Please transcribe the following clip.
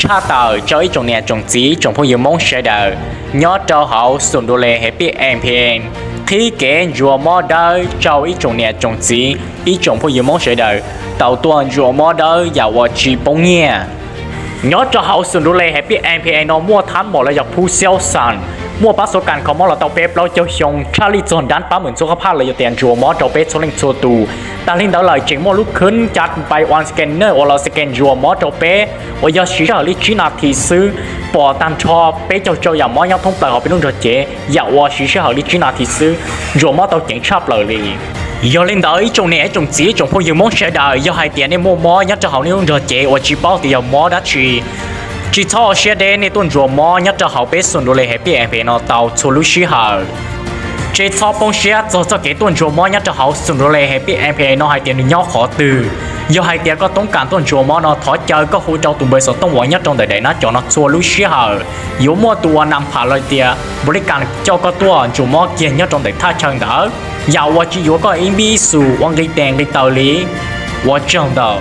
Tshaj tawm rau ib tsoom niam tsoom txiv tsoom phooj ywg Hmoob sawv daws nyob rau hauv xum du le Happy M P N, qhib kev ntsuas mob dawb rau ib tsoom niam tsoom txiv ib tsoom phooj ywg Hmoob sawv daws tau tuaj ntsuas mob dawb yam uas tsis poob nyiaj. Nyob rau hauv xum du le Happy M P N no muaj thab npaum los yog phu xiau xas, muaj pab xua kas kho mob los tau peb plaub caug xyoo, tshaj li txog dab pab hmwm txhua qhov phaj los yog tias ntsuas mob rau peb txhua leej txhua tus. Tag li ntawd lawm tseem muaj lub khwb cab pais ua scanner uas los scan ntsuas mob rau peb uas yog siv sij hawm li tsib nas this xwb, pom tag nrho peb caug rau yam mob nyob thoob plaws hauv peb lub nrog cev yam uas siv sij hawm li tsib nas this xwb, ntsuas mob tau ceev tshaj plaws li. Yog li ntawd ib tsoom niam ib tsoom txiv ib tsoom phooj ywg Hmoob sawv daws, yog hais tias nej muaj mob nyob rau hauv nej lub nrog cev uas tsis paub tias yog mob dab tsi, tsis txhob ua siab deb, nej tuaj ntsuas mob nyob rau hauv peb xum du le Happy M P N no tau txhua lub sij hawm. Tsis txhob poob siab txog txoj kev tuaj ntsuas mob nyob rau hauv xum du le Happy M P N no hais tias nws nyob qhov twg. Yog hais tias koj toob kas tuaj ntsuas mob no thov caw koj hu rau tus npawb xov tooj uas nyob rau ntawm daim nab cov no txhua lub sij hawm. Yuav muaj tus uas nam pham los tias npaum li kas coj koj tuaj ntsuas mob kiag nyob rau ntawm thaj chaw ntawd, yam uas tsis yuav koj ib npib ib xus ua nqi tes nqi taw li. Ua tsaug ntau.